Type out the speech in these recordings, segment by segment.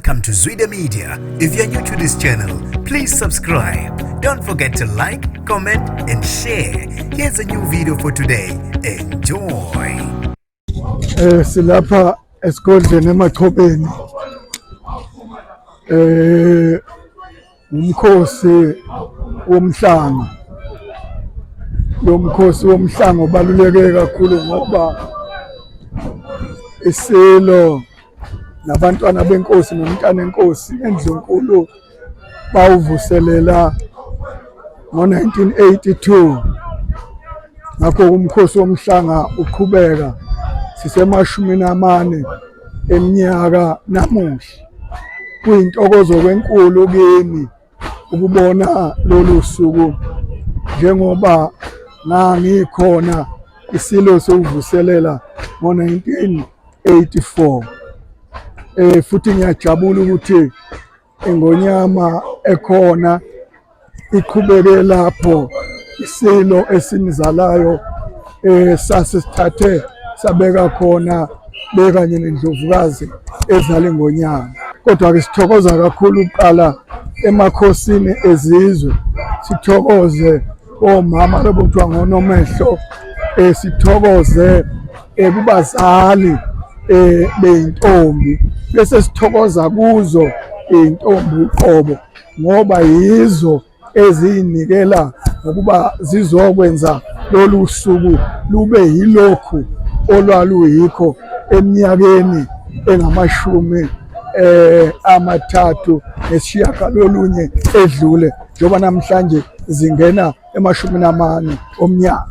Welcome to Zwida Media. If you're new to this channel, please subscribe. Don't forget to like, comment, and share. Here's a new video for today. Enjoy. Silapha esigodlweni eMachobeni. Umkhosi womhlanga. Lo mkhosi womhlanga ubaluleke kakhulu ngoba isilo nabantwana benkosi nomntana enkosi endlunkulu bawuvuselela ngo-1982. Ngakho umkhosi womhlanga uqhubeka sisemashumini amane eminyaka namuhla. Kuyintokozo kwenkulu kimi ukubona lolu suku njengoba ngangikhona isilo siwuvuselela ngo-1984. Futhi ngiyajabula ukuthi ingonyama ekhona iqhubeke lapho isilo esimzalayo sasisithathe sabeka khona bekanye nendlovukazi ezala ingonyama. Kodwa-ke sithokoza kakhulu ukuqala emakhosini ezizwe, sithokoze omama lobo kuthiwa ngonomehlo, sithokoze kubazali beyintombi, bese sithokoza kuzo iy'ntombi uqobo ngoba yizo eziyinikela ngokuba zizokwenza lolu suku lube yilokhu olwaluyikho eminyakeni engamashumi 39 edlule, njengoba namhlanje zingena emashumini amane omnyaka.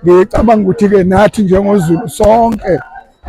Ngicabanga ukuthi-ke nathi njengoZulu sonke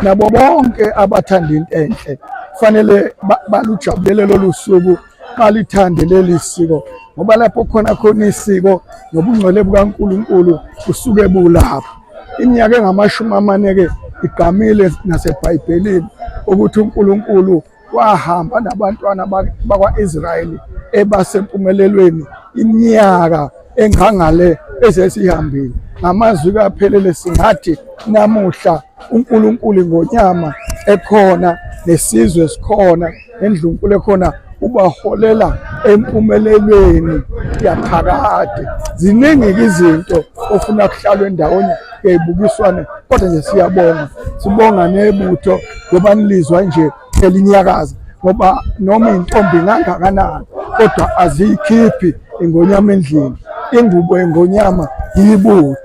nabo bonke abathanda into enhle kufanele balujabulele lolu suku, balithande leli siko, ngoba lapho khona khona isiko nobungcwele bukaNkulunkulu kusuke bulapho. Iminyaka engamashumi amane-ke igqamile naseBhayibhelini ukuthi uNkulunkulu wahamba nabantwana bakwa-Israyeli ebasempumelelweni iminyaka engangale esesihambile. Ngamazwi kaphelele singathi namuhla uNkulunkulu ingonyama ekhona nesizwe sikhona nendlunkulu ekhona ubaholela empumelelweni yaphakade. Ziningi-ke izinto ofuna kuhlalwe ndawonye kuyayibukiswane, kodwa nje siyabonga, sibonga nebutho ngoba nilizwa nje elinyakaza, ngoba noma intombi ingangakanani kodwa aziyikhiphi ingonyama endlini. Ingubo yengonyama yibutho,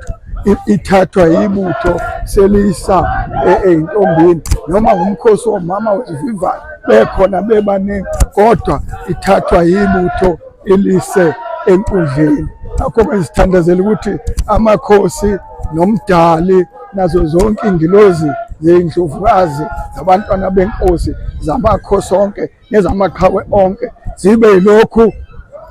ithathwa yibutho seliyisa ey'ntombini, noma ngumkhosi womama wezivivane bekhona bebaningi, kodwa ithathwa yibutho ilise enkundleni. Ngakho-ke sithandazela ukuthi amakhosi nomdali nazo zonke ingilozi zey'ndlovukazi zabantwana benkosi zamakhosi onke nezamaqhawe onke zibe yilokhu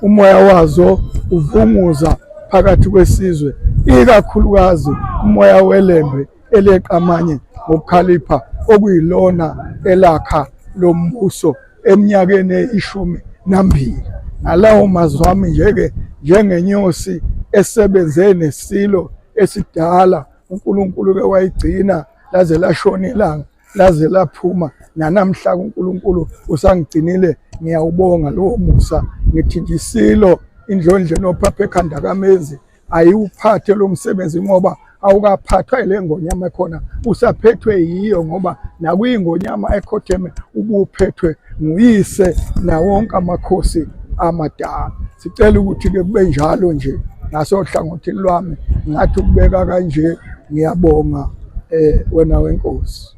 umoya wazo uvunguza phakathi kwesizwe, ikakhulukazi umoya welembe eleqa amanye ngokukhalipha okuyilona elakha lo mbuso eminyakeni eyishumi nambili. Ngalawo mazwi ami nje-ke, njengenyosi esebenze nesilo esidala, uNkulunkulu-ke wayigcina laze lashona ilanga, laze laphuma, nanamhla uNkulunkulu usangigcinile, ngiyawubonga lowo musa. Ngithi nje isilo indlondlo nophapha ekhanda kamezi ayiwuphathe lo msebenzi ngoba awukaphathwa ile ngonyama ekhona, usaphethwe yiyo, ngoba nakuyingonyama ekhotheme ubuphethwe nguyise nawonke amakhosi amadala. Sicela ukuthi-ke kube njalo nje ngasohlangothini lwami, ngathi ukubeka kanje. Ngiyabonga wena wenkosi.